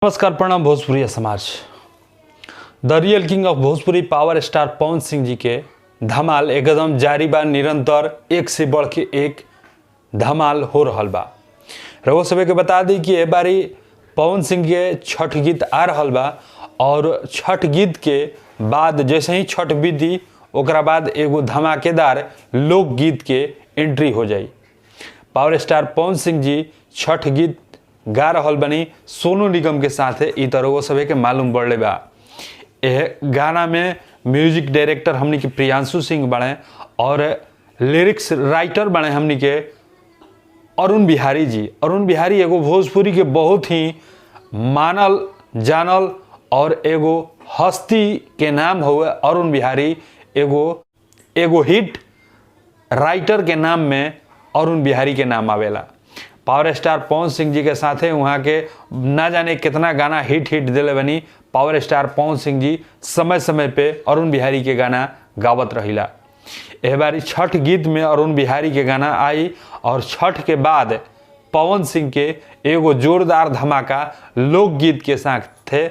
नमस्कार, प्रणाम भोजपुरी समाज। The real king of Bhojpuri power star Pawan Singh ji के धमाल एकदम जारी बा। निरंतर एक से बढ़ के एक धमाल हो रहल बा। रउआ सभे के बता दी कि ए बारी पवन सिंह के छठ गीत आ रहल बा और छठ गीत के बाद जैसे ही छठ बीती, ओकरा बाद एगो धमाकेदार लोकगीत के एंट्री हो जाई। पावर स्टार पवन सिंह जी छठ गीत गा रहल बनी सोनू निगम के साथे। ई त रउआ सभे के मालूम पड़ले बा। एह गाना में म्यूजिक डायरेक्टर हमनी के प्रियांशु सिंह बने और लिरिक्स राइटर बने हमनी के अरुण बिहारी जी। अरुण बिहारी एगो भोजपुरी के बहुत ही मानल जानल और एगो हस्ती के नाम हुए। अरुण बिहारी एगो एगो हिट राइटर के नाम में अरुण बिहारी के नाम आवेला। पावर स्टार पवन सिंह जी के साथे वहाँ के ना जाने कितना गाना हिट हिट दिले बनी। पावर स्टार पवन सिंह जी समय समय पे अरुण बिहारी के गाना गावत रहिला। एह बारी छठ गीत में अरुण बिहारी के गाना आई और छठ के बाद पवन सिंह के एगो जोरदार धमाका लोकगीत के साथे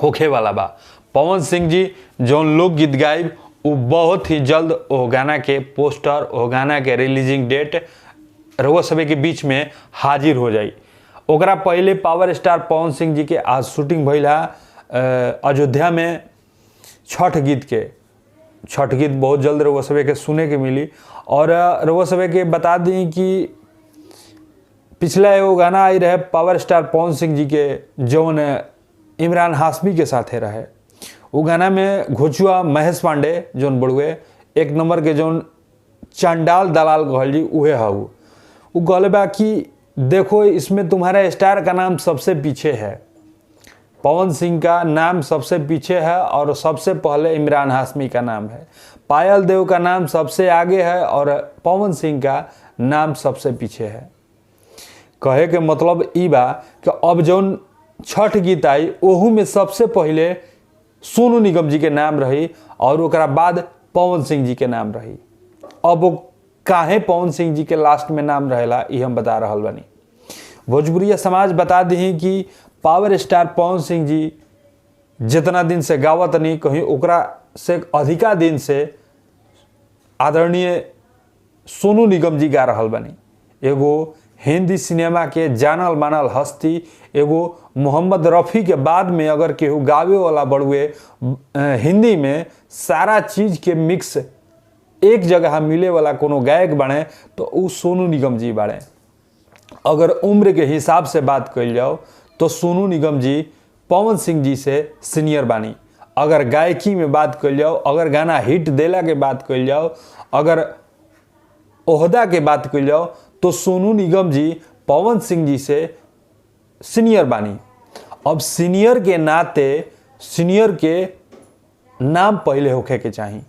होखे वाला बा। पवन सिंह जी जौन लोकगीत गाइब, उ बहुत ही जल्द ओ गाना के पोस्टर, ओ गाना के रिलीजिंग डेट रउआ सभे के बीच में हाजिर हो जाई। ओकरा पहले पावर स्टार पवन सिंह जी के आज शूटिंग भइल है अयोध्या में छठ गीत के। छठ गीत बहुत जल्द रउआ सभे के सुने के मिली। और रउआ सभे के बता दी कि पिछला एगो गाना आई रहे पावर स्टार पवन सिंह जी के, जौन इमरान हाशमी के साथे रहे। वो गाना में घोचुआ महेश पांडे जौन बड़ुए, एक नंबर के जौन चंडाल दलाल कहल जी, उहे हऊ। उ कहले बा कि देखो, इसमें तुम्हारा स्टार का नाम सबसे पीछे है, पवन सिंह का नाम सबसे पीछे है और सबसे पहले इमरान हाशमी का नाम है। पायल देव का नाम सबसे आगे है और पवन सिंह का नाम सबसे पीछे है। कहे के मतलब ई बा कि अब जौन छठ गीत आई, ओहू में सबसे पहले सोनू निगम जी के नाम रही और ओकरा बाद पवन सिंह जी के नाम रही। अब वो काहे पवन सिंह जी के लास्ट में नाम रहेला, ई हम बता रहल बानी। भोजपुरिया समाज, बता दी कि पावर स्टार पवन सिंह जी जितना दिन से गावत नहीं, कहीं ओकरा से अधिका दिन से आदरणीय सोनू निगम जी गा रहल बानी। एगो हिंदी सिनेमा के जानल मानल हस्ती, एगो मोहम्मद रफ़ी के बाद में अगर केहू गावे वाला बड़ुए, हिंदी में सारा चीज़ के मिक्स एक जगह मिले वाला कोनो गायक बने, तो उ सोनू निगम जी बाड़े। अगर उम्र के हिसाब से बात कइल जाओ तो सोनू निगम जी पवन सिंह जी से सीनियर बानी। अगर गायकी में बात कइल जाओ, अगर गाना हिट देला के बात कइल जाओ, अगर ओहदा के बात कइल जाओ, तो सोनू निगम जी पवन सिंह जी से सीनियर बानी। अब सीनियर के नाते सीनियर के नाम पहले होखे के चाही,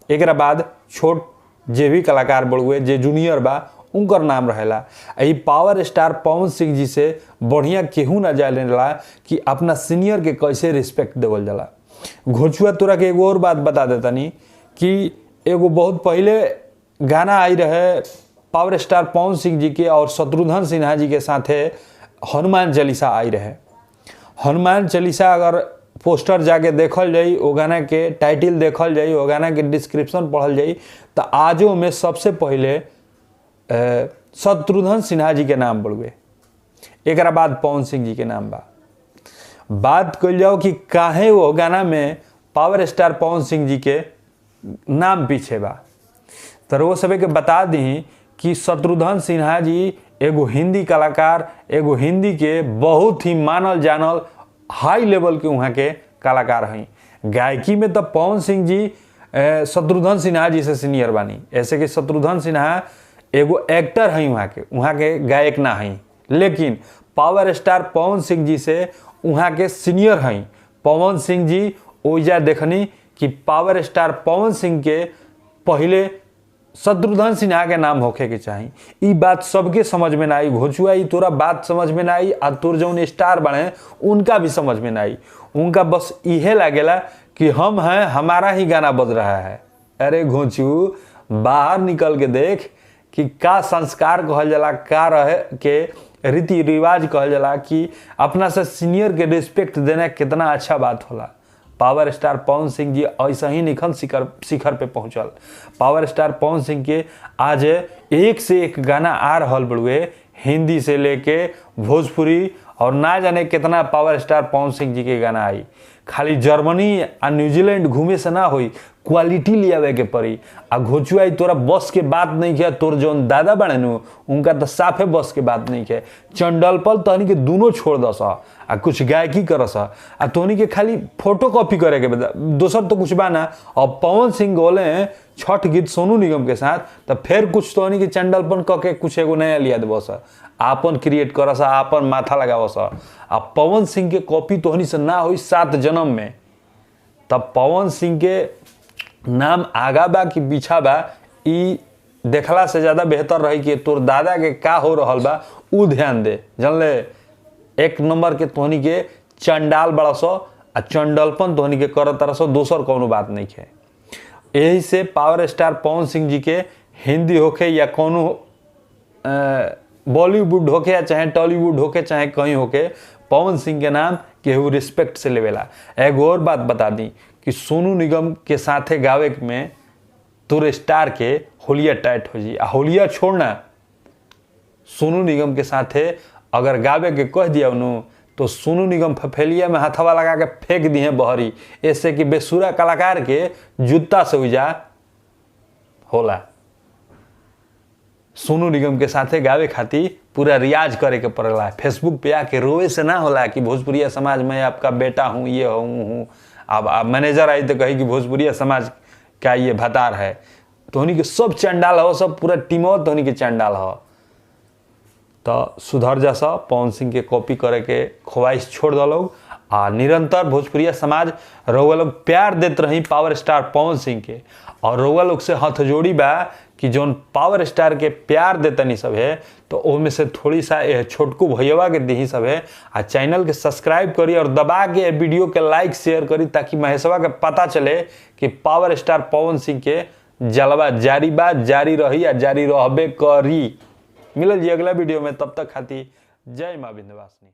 एकरा बाद छोट जे भी कलाकार बड़ुए, जे जूनियर बा, उनकर नाम रहेला। आ ई पावर स्टार पवन सिंह जी से बढ़िया केहू ना जानेला कि अपना सीनियर के कैसे रिस्पेक्ट देवल जाला। घोचुआ, तोरा के एगो और बात बता देतनी कि एगो बहुत पहले गाना आई रहे पावर स्टार पवन सिंह जी के और शत्रुघ्न सिन्हा जी के साथे, हनुमान चालीसा आई रहे। हनुमान चालीसा अगर पोस्टर जाके देखल जाई, ओ गाना के टाइटल देखल जाई, ओ गाना के डिस्क्रिप्शन पढ़ल जाई, तो आजो में सबसे पहले शत्रुघ्न सिन्हा जी के नाम बड़ुए, एकरा बाद पवन सिंह जी के नाम बा। बात कइल जाओ कि काहे वो गाना में पावर स्टार पवन सिंह जी के नाम पीछे बा, तो वो सभी के बता दी कि शत्रुघ्न सिन्हा जी एगो हिंदी कलाकार, एगो हिंदी के बहुत ही मानल जानल हाई लेवल के वहाँ के कलाकार हैं। गायकी में तो पवन सिंह जी शत्रुघ्न सिन्हा जी से सीनियर बानी, ऐसे कि शत्रुघ्न सिन्हा एगो एक्टर हैं वहाँ के गायक ना हैं, लेकिन पावर स्टार पवन सिंह जी से वहाँ के सीनियर हैं। पवन सिंह जी ओइजा देखनी कि पावर स्टार पवन सिंह के पहले शत्रुघ्न सिन्हा के नाम होखे के चाही। ई बात सबके समझ में ना आई। घोचुआ, ई तोरा बात समझ में ना आई आ तोर जौन स्टार बने, उनका भी समझ में ना आई। उनका बस इहे लागेला कि हम हैं, हमारा ही गाना बज रहा है। अरे घोचू, बाहर निकल के देख कि का संस्कार कहल जाला, का रहे के। रीति रिवाज कहल जाला कि अपना से सीनियर के रिस्पेक्ट देना कितना अच्छा बात होला। पावर स्टार पवन सिंह जी ऐसा ही निखन शिखर शिखर पे पहुंचल। पावर स्टार पवन सिंह के आज एक से एक गाना आ रहल बड़ुए, हिंदी से लेके भोजपुरी और ना जाने कितना पावर स्टार पवन सिंह जी के गाना आई। खाली जर्मनी आ न्यूजीलैंड घूमे से ना होई, क्वालिटी लियावे के पड़ी। आ घोचुआई तोरा बस के बात नहीं है, तोर जौन दादा बने नु उनका तो साफे बस के बात नहीं है। चंडलपल तहनी के दोनों छोड़ दस आ कुछ गायकी करस आ तोहनी के खाली फोटो कॉपी करे के बता, दोसर तो कुछ बाना। और पवन सिंह बोले छठ गीत सोनू निगम के साथ, तो फिर कुछ तोहनी के चंडलपन क के कुछ एगो नया लिया देबस, आपन क्रिएट करस, आपन माथा लगावस। आ पवन सिंह के कॉपी तोहनी से ना होई 7 जन्म में। तब पवन सिंह के नाम आगा बा कि पीछा बा ई देखला से ज़्यादा बेहतर रही कि तोर दादा के का हो रहल बा उ ध्यान दे। जानले एक नंबर के तोहनी के चंडाल बड़ा सो आ चंडलपन तोहनी के कर तरह सो, दोसर कोनो बात नहीं है। यही से पावर स्टार पवन सिंह जी के हिंदी होके या कोनो बॉलीवुड होके या चाहे टॉलीवुड होके चाहे कहीं होके, पवन सिंह के नाम केहू रिस्पेक्ट से लेवेला। एगो और बात बता दी कि सोनू निगम के साथे गावे में तोर स्टार के होलिया टाइट हो जी। आ होलिया छोड़ना, सोनू निगम के साथे अगर गावे के कह दिया उन्हों तो सोनू निगम फफेलिया में हथवा लगा के फेंक दिए बहरी, ऐसे कि बेसुरा कलाकार के जूता से उजा होला। सोनू निगम के साथे गावे खातिर पूरा रियाज करे के पड़ेला। फेसबुक पे आके रोवे से ना होला कि भोजपुरिया समाज में आपका बेटा हूँ, ये हूँ हूँ। अब मैनेजर आई तो कही कि भोजपुरिया समाज का ये भतार है। तोहनी के सब चंडाल हो, सब पूरा टीम हो तोहनी के चंडाल हो। तो सुधर जा, पवन सिंह के कॉपी करे के ख्वाहिश छोड़ दो लोग आ निरंतर भोजपुरिया समाज रउआ लोग प्यार देते रही पावर स्टार पवन सिंह के। और रउआ लोग से हथ जोड़ी बा कि जौन पावर स्टार के प्यार देतनी सब है तो ओमे से थोड़ी सा छोटकू भैया के दही सब है। आ चैनल के सब्सक्राइब करी और दबा के वीडियो के लाइक शेयर करी ताकि महेशवा के पता चले कि पावर स्टार पवन सिंह के जलवा जारी बा, जारी रही आ जारी रहबे करी। मिलल जी अगला वीडियो में, तब तक खातिर जय माँ विंध्यवासिनी।